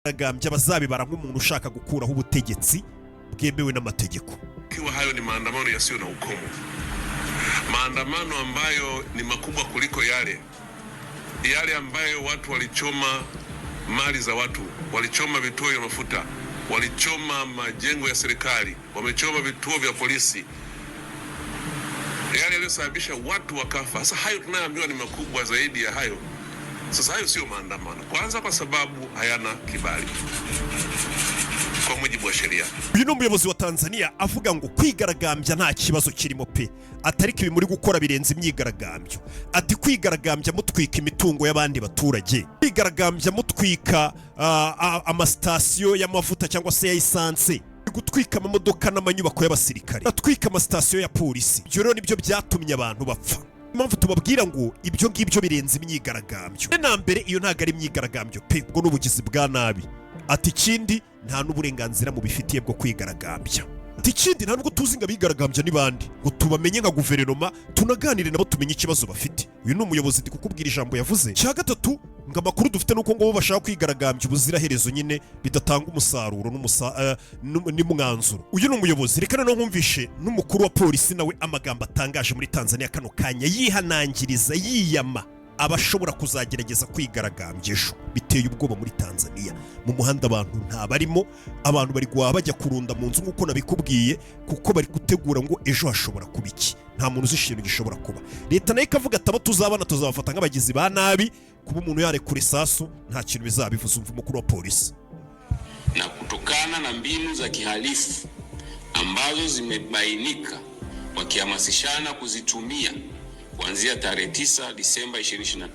Myigaragambyo bazabibara nk'umuntu ushaka gukuraho ubutegetsi bwemewe n'amategeko. Ikiwa hayo ni maandamano yasiyo na ukomo, maandamano ambayo ni makubwa kuliko yale yale ambayo watu walichoma mali za watu, walichoma vituo vya mafuta, walichoma majengo ya serikali, wamechoma vituo vya polisi, yale yaliyosababisha watu wakafa. Sasa hayo tunayoambiwa ni makubwa zaidi ya hayo. Sasa hayo sio maandamano, kwanza kwa sababu hayana kibali kwa mujibu wa sheria. Uyu ni umuyobozi wa Tanzania avuga ngo kwigaragambya nta kibazo kirimo pe, atari ibi muri gukora birenze imyigaragambyo. Ati kwigaragambya mutwika imitungo y'abandi baturage, kwigaragambya mutwika amasitasiyo y'amavuta cyangwa se ya esanse, gutwika amamodoka n'amanyubako y'abasirikare, atwika amasitasiyo ya polisi, ibyo rero nibyo byatumye abantu bapfa. Impamvu tubabwira ngo ibyo ngibyo birenze imyigaragambyo na mbere, iyo ntabwo ari imyigaragambyo pe, ubwo ni ubugizi bwa nabi. Ati ikindi, nta n'uburenganzira mubifitiye bwo kwigaragambya. Ati ikindi, nta nubwo tuzi ngo abigaragambya ni bande, ngo tubamenye nka guverinoma, tunaganire nabo tumenye ikibazo bafite. Uyu ni umuyobozi, ndi kukubwira ijambo yavuze. Cya gatatu, ngo amakuru dufite nuko ngo bo bashaka kwigaragambya ubuziraherezo nyine, bidatanga umusaruro n'umwanzuro. Uyu ni umuyobozi. Reka noneho nkumvishe n'umukuru wa polisi nawe amagambo atangaje muri Tanzania kano kanya, yihanangiriza, yiyama abashobora kuzagerageza kwigaragambya ejo. Biteye ubwoba muri Tanzania. Mu muhanda abantu ntabarimo, abantu bari guhaha, bajya kurunda mu nzu nk'uko nabikubwiye, kuko bari gutegura ngo ejo hashobora kuba iki. Nta muntu uzi ikintu gishobora kuba. Leta nayo ikavuga ati abo tuzabana tuzabafata nk'abagizi ba nabi. Kuba umuntu yarekura isasu nta kintu bizaba bivuze. Umva umukuru wa polisi. Na kutokana na mbinu za kihalifu ambazo zimebainika wakihamasishana kuzitumia kuanzia tarehe 9 Disemba 2025.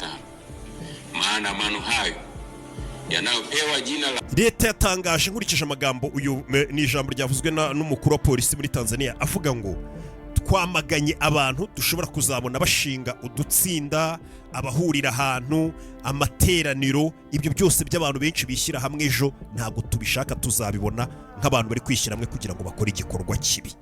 Maandamano hayo yanayopewa jina la Leta yatangaje, nkurikije amagambo uyu ni ijambo ryavuzwe n'umukuru wa polisi muri Tanzania, avuga ngo twamaganye abantu dushobora kuzabona bashinga udutsinda, abahurira ahantu, amateraniro, ibyo byose by'abantu benshi bishyira hamwe ejo ntabwo tubishaka. Tuzabibona nk'abantu bari kwishyira hamwe kugira ngo bakore igikorwa kibi.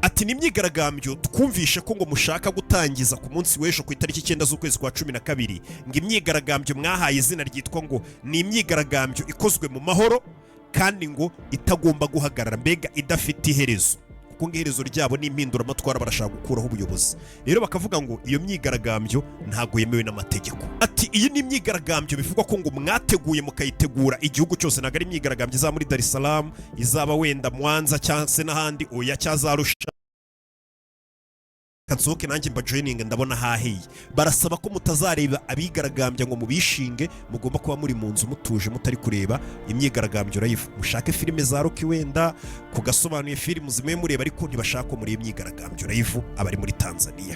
Ati ni imyigaragambyo twumvishe ko ngo mushaka gutangiza ku munsi w'ejo ku itariki 9 z'ukwezi kwa 12, ngo imyigaragambyo mwahaye izina ryitwa ngo ni imyigaragambyo ikozwe mu mahoro kandi ngo itagomba guhagarara, mbega idafite iherezo, kuko ngo iherezo ryabo ni impinduramatwara, barashaka gukuraho ubuyobozi. Rero bakavuga ngo iyo myigaragambyo ntabwo yemewe n'amategeko. Ati iyi ni imyigaragambyo bivugwa ko ngo mwateguye, mukayitegura igihugu cyose. Ntabwo ari imyigaragambyo izaba muri Dar es Salaam, izaba wenda Mwanza cyangwa se n'ahandi, oya, cyangwa za Arusha. Nsohoke nanjye mba joining, ndabona hahiye. Barasaba ko mutazareba abigaragambya ngo mubishinge, mugomba kuba muri mu nzu mutuje, mutari kureba imyigaragambyo live. Mushake filime za Rocky, wenda ku gasobanuye filime zimwe mureba, ariko ntibashaka ko mureba imyigaragambyo live abari muri Tanzania.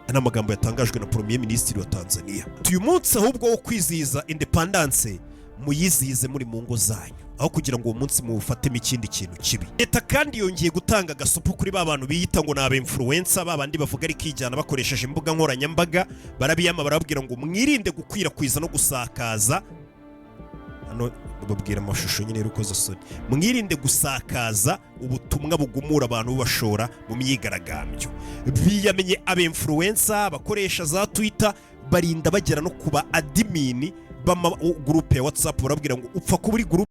Aya ni amagambo yatangajwe na Premier Minisitiri wa Tanzania. Uyu munsi ahubwo wo kwizihiza independence muyizihize muri mu ngo zanyu, aho kugira ngo uwo munsi muwufatemo ikindi kintu kibi. Leta kandi yongeye gutanga agasopo kuri ba bantu biyita ngo ni aba influencer, ba bandi bavuga ari kijyana bakoresheje imbuga nkoranyambaga. Barabiyama, barababwira ngo mwirinde gukwirakwiza no gusakaza, hano bababwira amashusho nyine y'urukozasoni, mwirinde gusakaza ubutumwa bugumura abantu bubashora mu myigaragambyo. Biyamenye aba influencer bakoresha za Twitter, barinda bagera no kuba admin b'ama groupe ya WhatsApp, barabwira ngo upfa kuba uri groupe